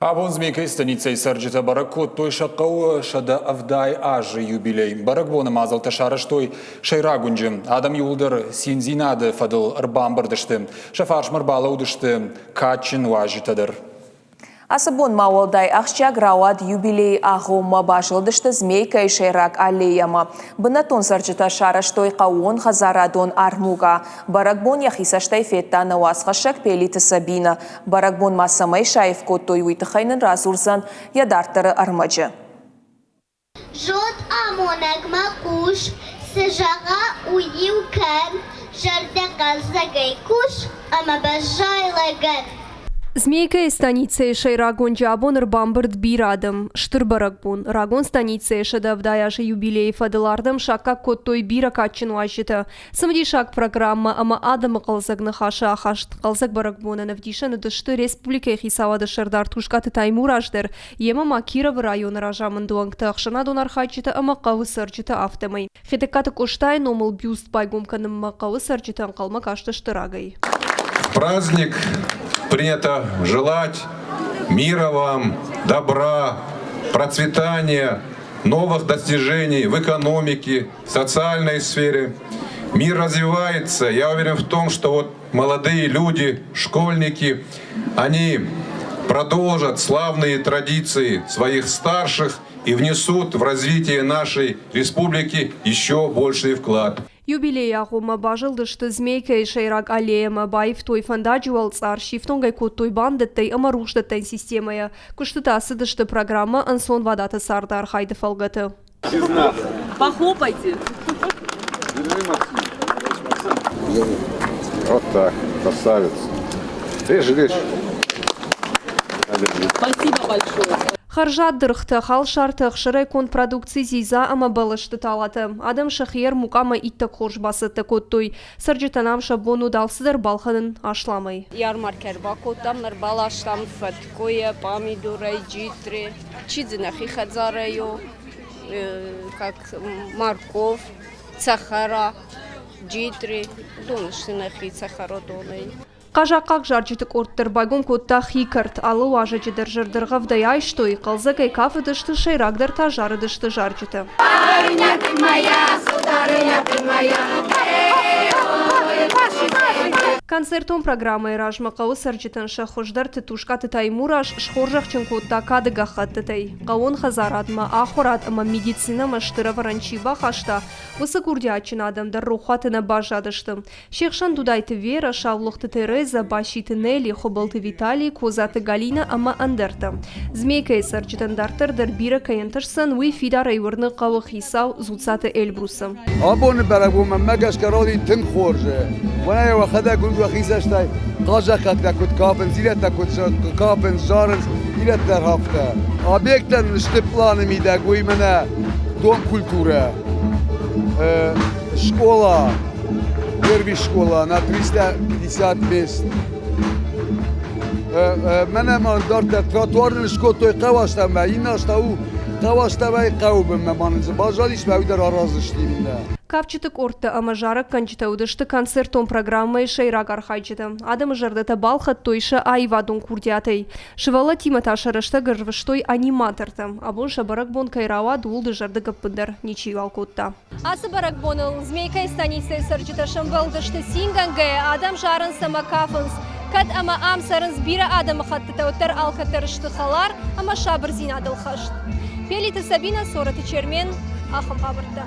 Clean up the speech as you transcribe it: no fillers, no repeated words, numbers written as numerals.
Абон Змейкӕйы станицӕйы цӕрджытӕ бӕрӕг кодтой сӕ хъӕуы 170 азы юбилей. Бӕрӕгбоны мадзӕлттӕ сарӕзтой сӕйраг уынджы. Адӕм иууылдӕр циндзинады фӕдыл ӕрбамбырд сты. Сӕ фарсмӕ ӕрбалӕудысты кадджын уазджытӕ дӕр. Ацы бон ма уӕлдай ахсджиаг рауад юбилейы агъоммӕ базылдысты Змейкӕйы сӕйраг аллейӕмӕ. Бынӕттон цӕрджытӕ сарӕзтой хъӕууон хӕдзарадон армукъа. Бӕрӕгбон йӕхи цӕстӕй федта нӕ уацхӕссӕг Пелиты Сабинӕ. Бӕрӕгбон ма цӕмӕй саив кодтой, уый тыххӕй нын радзурдзӕн йӕ дарддӕры ӕрмӕджы. Зонд амонӕгмӕ хъус, цы зӕгъа, уый-иу кӕн, зӕрдӕхъӕлдзӕгӕй кус ӕмӕ баззай лӕгӕн. Змейкӕйы станицӕйы сӕйраг уынджы абон ӕрбамбырд бирӕ адӕм. Стыр бӕрӕгбон. Рагон станицӕйы 170 азы юбилейы фӕдыл ардӕм саккаг кодтой бирӕ кадджын уазджытӕ. Цымыдисаг программӕ ӕмӕ адӕмы хъӕлдзӕг ныхасы ахаст хъӕлдзӕг бӕрӕгбонӕн ӕвдисӕн уыдысты республикӕйы хицауады сӕрдар Тускъаты Таймураз дӕр, йемӕ ма Кировы районы разамынды уӕнгтӕ, ӕхсӕнадон архайджытӕ ӕмӕ хъӕуы цӕрджытӕ, афтӕмӕй. Хетӕгкаты Къостайы номыл бюст байгом кӕнынмӕ хъӕуы цӕрджытӕ ӕнхъӕлмӕ кастысты рагӕй. Праздник принято желать мира вам, добра, процветания, новых достижений в экономике, социальной сфере. Мир развивается. Я уверен в том, что вот молодые люди, школьники, они продолжат славные традиции своих старших и внесут в развитие нашей республики еще больший вклад. Юбилейы агъоммӕ базылдысты Змейкӕйы сӕйраг аллеямӕ, баивтой фӕндаджы уӕлцъар, сифтонг ӕй кодтой бандӕттӕй ӕмӕ рухсдӕттӕн системӕйӕ. Куыстытӕ цыдысты программӕ ӕнцонвадаты царды архайды фӕлгӕты. Похлопайте. Вот так, красавец. Режь, режь. Спасибо большое. Хӕрзад дыргътӕ, халсартӕ, ӕхсырӕй конд продукци, дзидза ӕмӕ бӕлӕсты талатӕ. Адӕм сӕхи ӕрмукъамӕ иттӕг хорз бацӕттӕ кодтой. Цӕрджытӕн ам сӕ бон уыд алцыдӕр балхӕнын асламӕй. Ярмаркӕ ӕрбакодтам, ӕрбаластам фӕткъуыйӕ, пъамидорӕй, джитъри, чи дзы нӕхи хӕдзарӕй у, как морковь, цӕхӕра, джитъри, уыдон сты нӕхи цӕхӕрадонӕй. Хъазахъхъаг зарджыты къорд дӕр байгом кодта хи кӕрт. Алы уазӕджы дӕр зӕрдӕргъӕвдӕй айстой, хъӕлдзӕгӕй кафыдысты, сӕйрагдӕр та зарыдысты зарджытӕ. Концертон программӕйы размӕ хъӕуы цӕрджытӕн сӕ хуыздӕрты Тускъаты Таймураз схорзӕхджын кодта кады гӕххӕттытӕй. Хъӕууон хӕдзарадмӕ, ахуырад ӕмӕ медицинӕмӕ стыр ӕвӕрӕн чи бахаста, уыцы курдиатджын адӕм дӕр рохуаты нӕ баззадысты. Се хсӕн Дудайты Верӕ, Саулохты Терезӕ, Баситы Нелли, Хуыбылты Виталий, Козаты Галинӕ ӕмӕ ӕндӕртӕ. Змейкӕйы цӕрджытӕн дарддӕр дӕр бирӕ кӕй ӕнтысдзӕн, уый фидарӕй уырны хъӕуы хицау Дзуццаты Эльбрусы. Абоны бӕрӕгбон мӕнмӕ гӕсгӕ рауди тынг хорз. Уӕнӕй уӕхӕдӕг уынд уӕхи цӕстӕй хъазахъхъӕгтӕ куыд кафынц, ирӕттӕ куыд кафынц, зарынц, ирӕттӕ дӕр афтӕ. Объекттӕн сты планы мидӕг, уый мӕнӕ дом культурӕ, школа, первый школа на 350 мест. Мӕнӕ ма дарддӕр тротуар нын скодтой хъӕуастӕмӕ, иннӕ аз та у хъӕуастӕмӕй хъӕуы бынмӕ ма нын дзы баззадис, мӕ уый дӕр араздзысты иннӕ. Кафджыты къордтӕ ӕмӕ зарӕггӕнджытӕ уыдысты концертон программӕйы сӕйраг архайджытӕ. Адӕмы зӕрдӕтӕ балхӕдтой сӕ аивадон курдиатӕй. Сывӕллӕттимӕ та сӕ рӕстӕг ӕрвыстой аниматортӕ. Абон сӕ бӕрӕгбон кӕй рауад, ууыл дызӕрдыг ӕппындӕр ничиуал кодта. Ацы бӕрӕгбоныл Змейкӕйы станицӕйы цӕрджытӕ сӕмбӕлдысты цингӕнгӕйӕ, адӕм зарынц ӕмӕ кафынц. Кӕд ӕмӕ ам цӕрынц бирӕ адӕмыхӕттытӕ, уӕддӕр алкӕддӕр сты хӕлар ӕмӕ сабырдзинадыл хӕст. Пелиты Сабинӕ, Цорӕты Чермен, ахӕм хабӕрттӕ.